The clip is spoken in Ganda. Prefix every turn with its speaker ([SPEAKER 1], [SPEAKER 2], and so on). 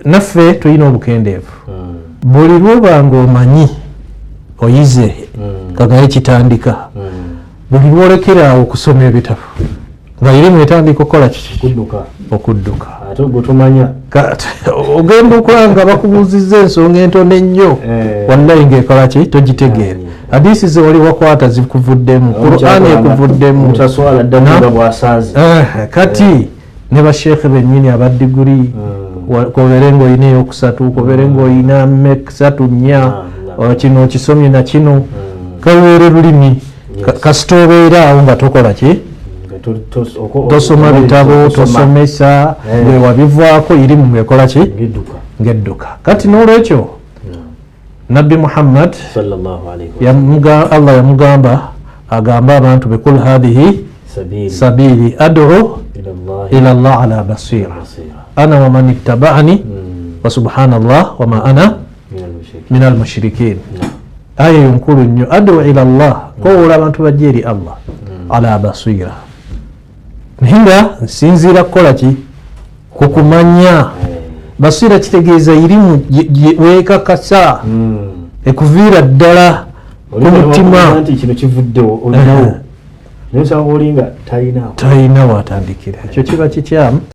[SPEAKER 1] Naffe tulina obukendeevu. Buli lwoba nga omanyi oyize, kagaye kitandika, buli lwolekeraawo okusoma ebitabo nga irimu etandika okukola kiki?
[SPEAKER 2] Kudduka.
[SPEAKER 1] Okudduka.
[SPEAKER 2] Ate gwe tomanya.
[SPEAKER 1] Ogenda okulaba nga bakubuuzizza ensonga entono ennyo, wallayi ngaekola ki, togitegeera. Hadisi ze wali wakwata zikuvuddemu, Qur'ani ekuvuddemu.
[SPEAKER 2] Mutaswala ddamu nga bwasanze.
[SPEAKER 1] Kati ne basheekhe bennyini abadiguri, kobeere ngaolina eyokusatu, kobeere ngaolina mek 3, 4, kino okisomye na kino, kabeere lulimi. Kasita obeera awo nga tokola ki, tosoma bitabo, tosomesa, bwe wabivaako irimu ngaekola ki?
[SPEAKER 2] Ngedduka.
[SPEAKER 1] Ngedduka. Kati n'olwekyo Nabbi Muhammad
[SPEAKER 2] sallallahu alaihi wa
[SPEAKER 1] Allah yamugamba agambe abantu be, kul hadhihi
[SPEAKER 2] sabili
[SPEAKER 1] sabili ad'u
[SPEAKER 2] ila Allah
[SPEAKER 1] ila Allah ala basira
[SPEAKER 2] basira
[SPEAKER 1] ana waman ittaba'ani wa subhanallah wama ana
[SPEAKER 2] min al-mushrikin.
[SPEAKER 1] Min almushrikin. Aya eyo nkulu nnyo. Adu ila Allah, kowoola abantu bajja eri Allah, ala basira, naye nga nsinziira kukola ki? Ku kumanya. Basira kitegeeza irimu weekakasa, ekuviira ddala ku mutima.
[SPEAKER 2] Nti kino kivuddewo olinawo, naye osanga olinga talinaako.
[SPEAKER 1] Talina watandikira, ekyo kiba kikyamu.